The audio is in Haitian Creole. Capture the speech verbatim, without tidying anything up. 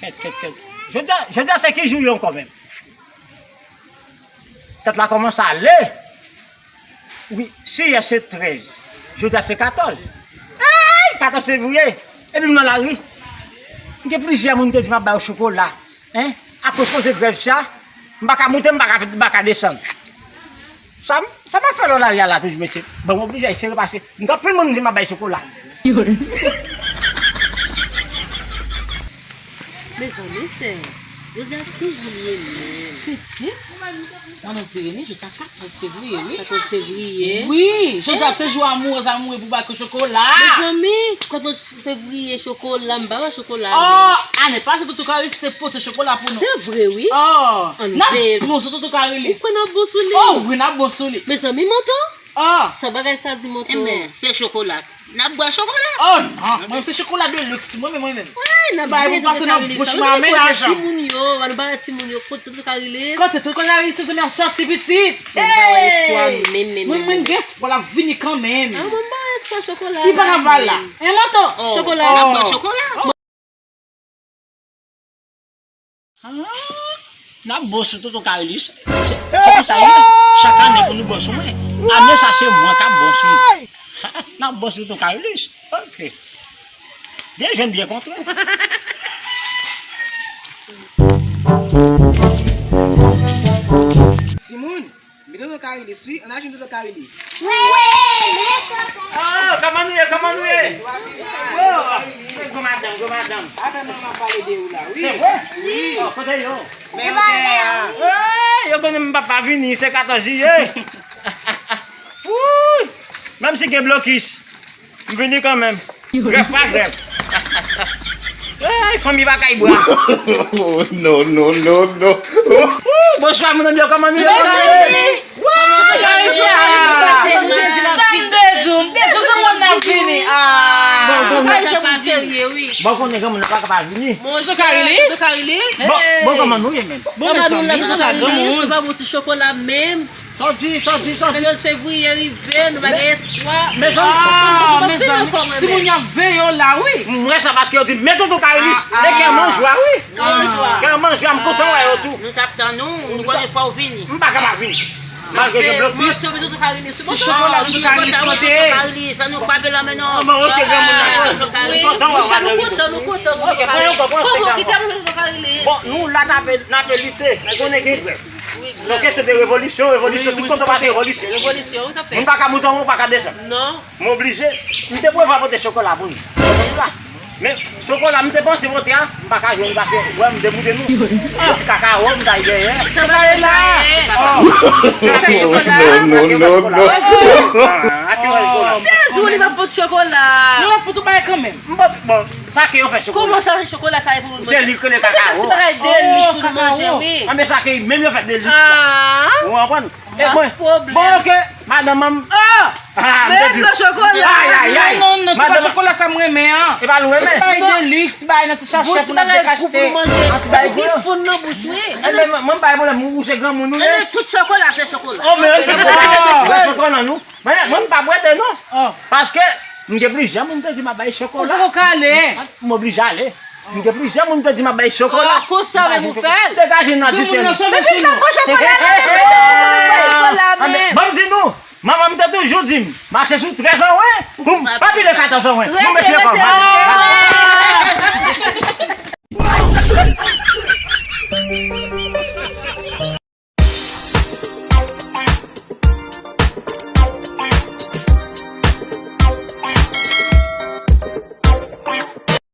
Kèt, kèt, kèt. Jodi a, jodi a se ki jou yo ankò menm? Tèt la kòmanse ale. Wi, si yè se trèz, jodi a se katòz. Ey, katòz fevriye. Epi m nan lari. M gen plizyè moun te di m ap ba yo chokola. Hein? Akoz koze grèv sa, m pa ka moute, m pa ka, m pa ka desann. Sa, sa m ap fè nan lari a la toujou, mesye? Bon, m oblije eseye pase. M gen anpil moun di m ap bay chokola. Mezanmi, sè, Joseph, ki jou l ye menm? Pitit? Mwen, nou di Reni, jou sa katòz fevriye, wi. Katòz fevriye? Wi, Joseph, se jou amourèz amoure pou bay chokola. Mezanmi, katòz fevriye, chokola, m pa wè chokola. Oh, ane pase, Toto Karilis te pote chokola pou nou. Se vre, wi. Oh, n ap veye. Bon, sou Toto Karilis. Ou kwè n ap bon sou li? Oh, wi, n ap bon sou li. Mezanmi, Manto. Ah. Sa bagay sa di, Manto? Enben, se chokola. N ap bwè chokola. Oh non, mwen se chokola de luxe, mwen menm, mwen menm. Wi, n ap bwè, pase nan bouch mwen, men lajan. Timoun yo, nou ba timoun yo, kote tout ka rele. Kote tout ka rele, se mèsi pitit. Mwen pa wè espwa, men, men, men, mwen gen espwa l ap vini kanmenm. Ah, mwen pa wè espwa chokola. Li pa ka va la. En Manto. Chokola. N ap bwè chokola. Ah, n ap bon sou Toto Karilis. Se, se konsa ye. Chak ane pou nou bon sou mwen. Ane sa se mwen k ap bon sou. N ap bon sou Toto Karilis. Ok. Byen jwenn, byen kontre. Timoun, Mete Toto Karilis, wi. Ann al jwenn Toto Karilis. Oh, kòman nou ye? Kòman nou ye? Oh, gwo madanm, gwo madanm. Avè mwen, m ap pale de ou la, wi. Se vre? Wi. Oh, kote yo? Men yo gen a. Hey, yo konnen m pap pa vini, se katòz jiyè. Wouy! Menm si gen blokis. M vini kanmenm. Grèv pa grèv. Ey, fanmi pa kay bwa. Oh, no, no, no, no. Wou, bonswa, mon ami, kòman nou ye? Sa m te di w, m te di w ke moun nan vini. Ah. Bon, bon, bon. Bon, konnen granmoun nan pa ka pa vini. Bon, bon, kòman nou ye menm? Bon, mezanmi, nou pa bon ti chokola menm. Sòti, sòti, sòti. Katòz fevriye rive, nou pa gen espwa. Mezanmi, timoun yo ap veye w la, wi. M wè sa paske yo di, men Toto Karilis, men kè manje a, wi. Kè manje a, m kontan wè yo tou. Nou t ap tann ou, nou konnen fò w vini. M pa ka pa vini. Malgre gen blokis. Ti chokola Toto Karilis pote. Toto Karilis, nou kwape la men non. Bon, ok, granmoun nan. Wi, monchè, nou kontan, nou kontan, nou kontan. Ok, pran yon kòp, pran yon kòp. Bon, nou la n ap, n ap lite. Nou konnen gen grèv. Donk se de revolisyon, revolisyon, tout kote w pase revolisyon. Revolisyon, wi, sa fè. Moun pa ka moute anwo, pa ka desann. Non. M oblije, m te prevwa pote chokola pou nou. Men, chokola m te panse pote a, m pa ka jwenn paske, wè, m demoute nou. Yon ti kakawo, m ta ye dèyè. Sa pa la. Oh. Sa chokola. Non, non, non, non. Ah, ate wè chokola. Te di w li pa pot chokola. Non, non, pou tou bay kanmenm. M pot, bon. Sa ke yo fè chokola. Kòman sa, chokola sa e pou nou manje? Se li k rele kakao. Se ti bagay de luxe pou nou manje, wi. Anben sa ke menm yo fè de luxe sa. Ah. Ou konprann? E mwen. Bon, ok, madanm an. Ah, m te di. Menm chokola. Ay, ay, ay. Non, non, non, se pa chokola sa m renmen an. Se pa l ou renmen? Se bagay de luxe, bagay nan ti sachè pou n ap dekachte. An ti bagay pou yo. Pi fon nan bouch, wi. Enben, mwen, mwen pa gen pwoblèm, ou se granmoun, ou ye. Tout chokola, se chokola. Oh, men, ok, chokola, nou. Mwen, mwen, m pa bwete, non. Paske m gen plizyè moun te di m ap bay chokola. Ou poko ka ale. M oblije ale. M gen plizyè moun te di m ap bay chokola. Oh, konsa menm ou fè l? Degaje n nan di sèl. Depi l ap pran chokola la, chokola menm. Ban m di nou, manman m te toujou di m, mache sou trèz an wen, pou m pa pile katòz an wen. Nou mete kò m.